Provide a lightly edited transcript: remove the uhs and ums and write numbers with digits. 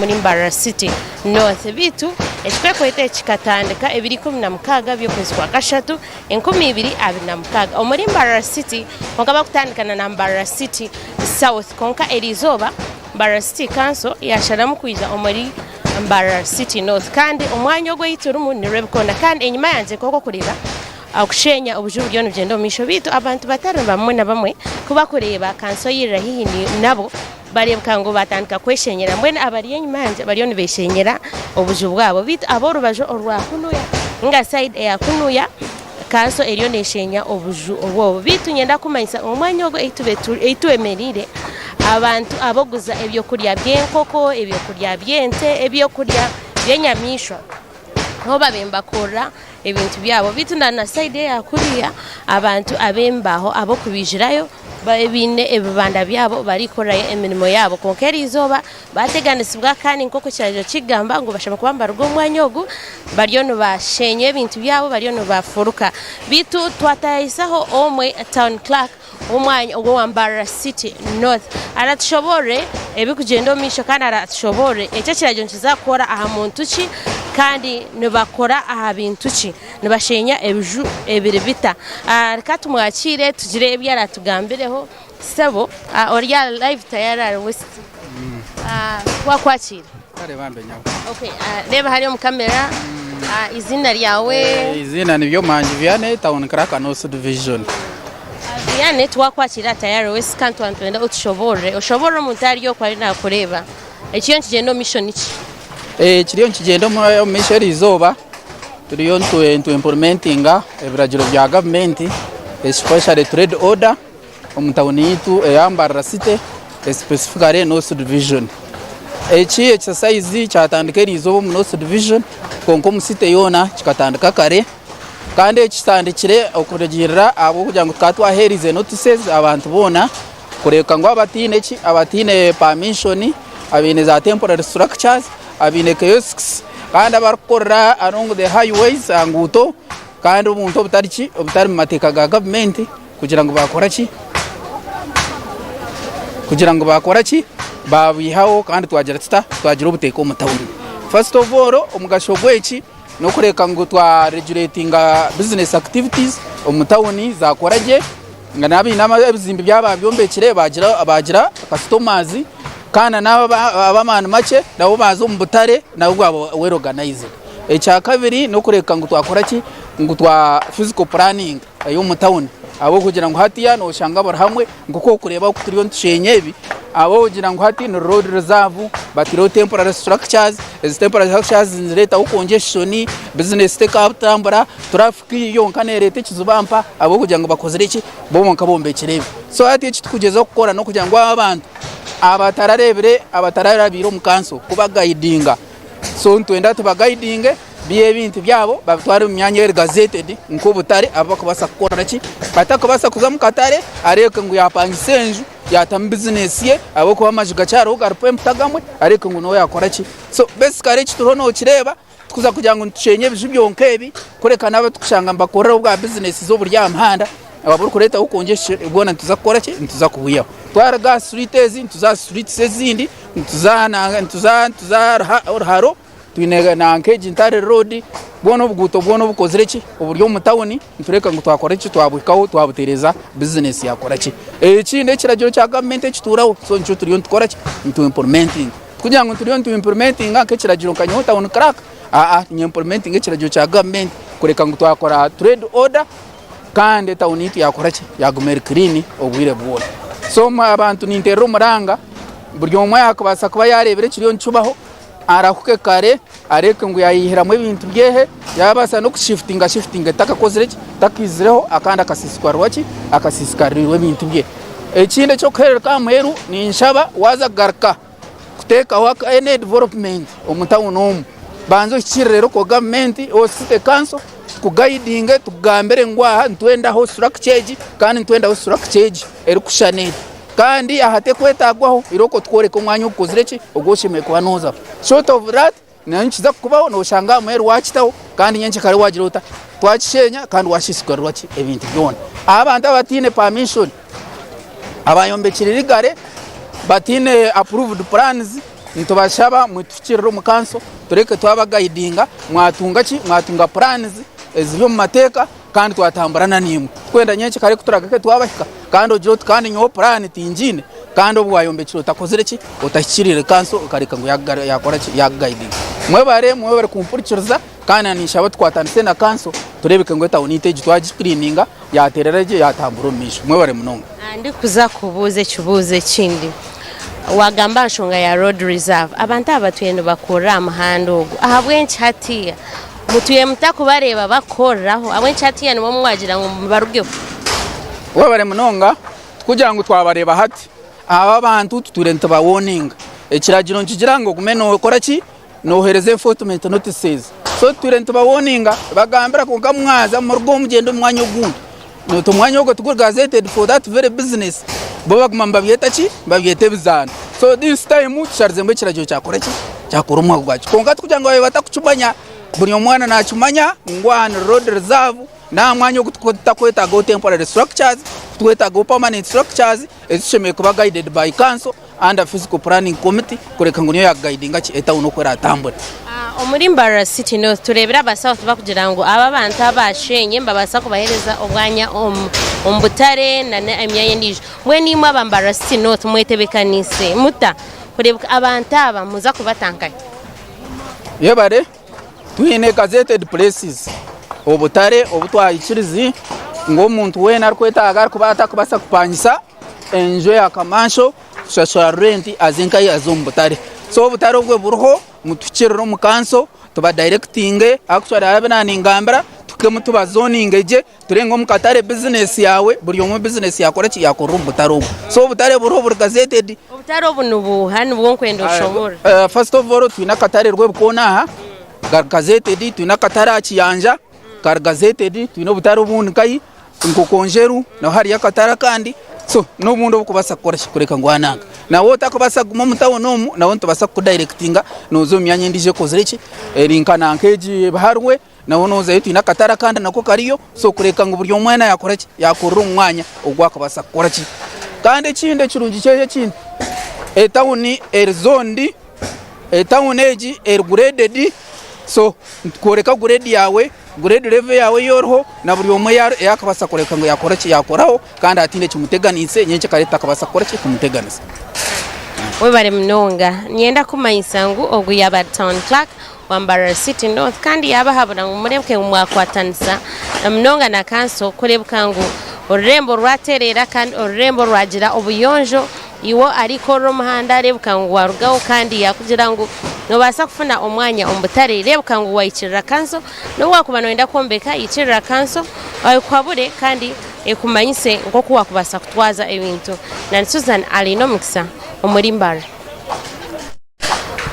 Omuri Mbarara City North beitu ekikwekweto eki kikatandika ebiro 16 by'okwezi kwa kashatu 2026 omuri Mbarara City kwonka bakutandikana na Mbarara City South kwonka eriizooba Mbarara City Council yasharamu kwija omuri Mbarara City North kandi omwanya ogu ei turimu ni Rwebikoona kandi enyima yangye nk'oku orikureeba Okushenya obuju buriyo nibugyenda omu maisho beitu abantu batari bamwe na bamwe ku bakureeba kanso eyirira haihi nabo bareebeka ngu batandika kweshenyera mbwenu abari enyima yangye bariyo nibeshenyera obuju bwabo beitu ab'orubaju orwa kunuya ninga sayidi eya kunuya kanso eriyo neshenya obuju obwo beitu niinyenda kukumanyisa ngu omwanya ogu ahu twemereire abantu abarikuguza ebyokurya by'enkoko, ebyokurya by'ente, ebyokurya by'enyamaishwa. Niho babaire nibakorera ebintu byabo beitu na sayidi eya kuriya abantu ab'embaho ab'okubaijirayo baine ebibanda byabo barikukorerayo emirimo yaabo kwonka eriizooba baateganisibwa kandi nk'oku ekiragiro kirikugamba ngu bashemereire kuba nibaruga omu mwanya ogu bariyo nibasheenya ebintu byabo bariyo nibafuruka beitu twatahisaho omwe tawuni clerk w'omwanya ogwo owa Mbarara City North aratushoboorore ebirikugyenda omu maisho kandi aratushoboorore eki ekiragiro nikiza kukora aha muntu ki kandi nibakora aha bintu ki, nibasheenya ebiju ebiri bita. Reka tumwakiire tugire ebi aratugambireho. Sebo ori aha live tayari ahari West twakwakiira. Kare bambe nyabo. Okay, reeba hariya omu kamera, eiziina ryawe? Eiziina ni Byomuhangi Vianney, Town Clerk North Division. Vianney twakwakira tayari wesi kandi twaba nitwenda otushoboorore, oshoboorore omuntu ari okwo ariyo naakureeba. Ekiriyo nikigyenda omu maisho niki? Ekiriyo nikigyenda omu maisho eriizooba turiyo nitu implementinga ebiragiro bya gavumenti especially trade order omu tawuni yaitu eya Mbarara City specifically North Division. Eki exercise kyatandika eriizooba omu North Division kwonka omu city yoona kikatandika kare kandi eki kitandikire okurugiirira ahabw'okugira ngu tukaba twaheerize notices abantu boona kureebeka ngu abataine ki abataine permission abaine za temporary structures abaine kiosks kandi abarikukorera along the highways aha nguuto kandi obuntu obutari ki obutari mu mateeka ga gavumenti. Kugira ngu baakora ki? Kugira ngu baakora ki? Baabwihaho kandi twagira tuta? Twagira obuteeka omu tawuni. First of all, omugasho gw'eki n'okureebeka ngu twa regulatinga business activities omu tawuni zaakora gye, ngu n'abaine ebizimbe byabo babyombekire baagira baagira customers kandi n'abo ab'amaani makye nabo baaza omu butare nabo bwaba well organized. Ekyakabiri n'okureebeka ngu twakora ki? Ngu twa physical planning. ey'omu tawuni ahabw'okugira ngu hatiya noshanga buri hamwe nk'oku orikureeba oku turiyo nitusheenya ebi ahabw'okugira ngu hati ni road reserve batiireho temporary structures, ezi temporary structures nizireetaho congestion, bizinesi tekatambura, traffic yonka nereeta ekizibu aha mpa ahabw'okugira ngu bakozire ki bo bonka bombekire ebi. So hati eki turikugyezaho kukora n'okugira ngu aba abantu abatarareebire abatararabiire omu kanso kubagayidinga so nitwenda tubagayidinge. Baihe ebintu byabo babitware omu myanya eri gazetted nk'obutare abu barikubaasa kukora ki, atakubaasa kuza omu katare areebeke ngu yaapangisa enju yaatamu bizinesi ye ahabw'okuba amaju gakyariho gari empty agamwe areebeke ngu niwe yaakora ki. So basically eki turiho nookireeba tikuza kugira ngu nitushenya ebiju byonka ebi kureka n'abu turikushanga nibakoreraho bwa bizinesi oburi aha muhanda abarikureetaho congestion bwona nituza kukora ki, nituza kubwihaho. Twaruga aha street ezi nituza aha streets ezindi nituza nituza nituza Ruharo. Twine na nk'egi Ntare road, bwona obuguuto bwona obukozire ki, oburi omu tawuni nitureebeka ngu twakora ki, twabuhikaho twabutereeza bizinesi yakora ki. Ekindi ekiragiro kya gavumenti ekituuraho so nikyo turiyo nitukora ki, nitu implementinga. Tikugira ngu turiyo nitu implementinga nk'ekiragiro nka nyowe tawuni clerk, aa ninye implementinga ekiragiro kya gavumenti kureka ngu twakora trade order kandi etawuni yaitu yakora ki, yaguma eri clean obwire bwona. So abantu ninteerera omuranga buri omwe yakubaasa kuba yareebire ekiriyo nikibaho. Arahuke kare areebeke ngu yaayeyihiramu ebintu bye, yaabaasa n'okushifutinga shifutinga etakakozire ki, etakaizireho akandi akasiisikarirwa ki, akasiisikarirwa ebintu bye. Ekindi eky'okuheerereka aha muheru, ninshaba waaza kugaruka kuteekaho any development omu tawuni omu, banza ohikiirire local government or city council tukugayidinge tukugambire ngu aha nitwendaho structure egi kandi nitwendaho structure egi erikushushana eti. Kandi aha tekwetagwaho irooko tukworeke omwanya ogukozire ki ogu oshemereire kuba nozaho. Short of that nayo nikiza kukubaho noshanga aha muheru wakitaho kandi nyenkya wagira ota twakishenya kandi washishikarirwa ki ebintu byona. Abantu abataine permission abayombekire rigare bataine approved plans. Nitubashaba mutuhikirire omu kanso tureke twabagaidinga mwatunga ki? Mwatunga plans eziri omu mateeka kandi twatambura na naimwe. Tikwenda nyenkya kare kuturagaruka twabahika kandi ogire oti kandi nyowe puraani tingiine kandi obu wayombekire otakozire ki? Otahikiriire kanso ekareka ngu yakora ki? Yakugaidinga. Mwebare, mwebare kumpurikiriza kandi na ninshaba tukwatanise na kanso tureebeke ngu etawuni yaitu egi twagikiriininga yaterera gye yatambura omu maisho. Mwebare munonga. Ndikuza kubuuza ekibuuzo ekindi. Waagamba aha nshonga ya road reserve, abantu aba batwire nibakorera aha muhanda ogu, ahabw'enki hatiiya mutwire mutakubareeba bakukoreraho? Ahabw'enki hatiiya nibwo mwagira ngu mubarugeho? Webare munonga, tikugira ngu twabareeba hati, aba abantu tutwire nitubawoninga. Ekiragiro nikigira ngu ogume nokora ki? Nohereza enforcement notices. So tutwire nitubawoninga, bagambira kwonka mwaza muruge mugyende omu mwanya ogundi. Oti omwanya ogwo tiguri gazetted for that very business, bo baguma nibabyeta ki? Nibabyeta ebizaano. So this time tusharizemu ekiragiro kyakora ki? Kyakora omwaka gwakyo. Kwonka tikugira ngu babaire batakukimanya, buri omwana nakimanya ngu aha ni road reserve, n'aha mwanya ogu tutakwetagaho temporary structures, titwetagaho permanent structures, ezi tushemereire kuba guided by council under physical planning committee kureka ngu niyo yakugaidinga ki etawuni oku eratambure. Omuri Mbarara City North tureebire aba South bakugira ngu aba abantu abashenye nibabaasa kubaheereza obwanya omu butare nana emyanya endiijo. Mbwenu imwe aba Mbarara City North mwetebekaniise muta kureebeka abantu aba muza kubata nkahi? Yebare. Twine gazetted places, obutare obu twahikirize ngu omuntu weena arikwetaaga arikuba atakubaasa kupangisa enju eya kamansho kushashura renti aze nkahi aze omu butare. So obutare obwo buriho mutuhikirire omu kanso tubadayirekitinge actually abu naaningambira tuhikemu tubazoninge gye turebe ngu omu katare bizinesi yaawe buri omwe bizinesi yakora ki yakorera omu butare obwo. So obutare buriho buri gazetted. Obutare obu nibuuha nibwo nkwenda oshoboorore. First of all twine akatare Rwebikoona aha kari gazetted, twine akatare aha Kiyanja kari gazetted, twine obutare obundi nkahi Nkokonjeru naho hariyo akatare akandi so n'obundi oburikubaasa kukora ki kureka ngu waananga. Nawe otarikubaasa kuguma omu tawuni omu nawe nitubaasa kukudayirekitinga nooza omu myanya endiijo ekozire ki eri nka nanka egi Biharwe nawe noozayo twine akatare akandi nako kariyo so kureka ngu buri omwe weena yaakora ki yaakorera omu mwanya ogu akubaasa kukora ki. Kandi ekindi ekirungi ky'ekyo ekindi etawuni eri zoned Etawuni egi eri gureededi so nikworeka gureedi yaawe, gureedi revo yaawe ei oriho na buri omwe ei arikubaasa kureebeka ngu yaakora ki, yaakoraho kandi hataine ekimuteganiise nyencakare etakabaasa kukora ki, kumuteganisa. Webare munonga. Niinyenda kukumanyisa ngu ogu yaaba ari Town Clerk wa Mbarara City North kandi yaabahabura ngu mureebeke ngu mwakwatanisa na munonga na kanso kureebeka ngu orurembo rwatereera kandi orurembo rwagira obuyonjo. Iwe arikukorera omuhanda reebeka ngu waarugaho kandi yaakugira ngu noobaasa kufuna omwanya omu butare reebeka ngu waikirira kanso. N'obu waakuba nooyenda kwombeka ikirira kanso ekuhabure kandi ekumanyise nk'oku waakubaasa kutwaza ebintu. Nari Susan Alinomukisa omuri Mbarara.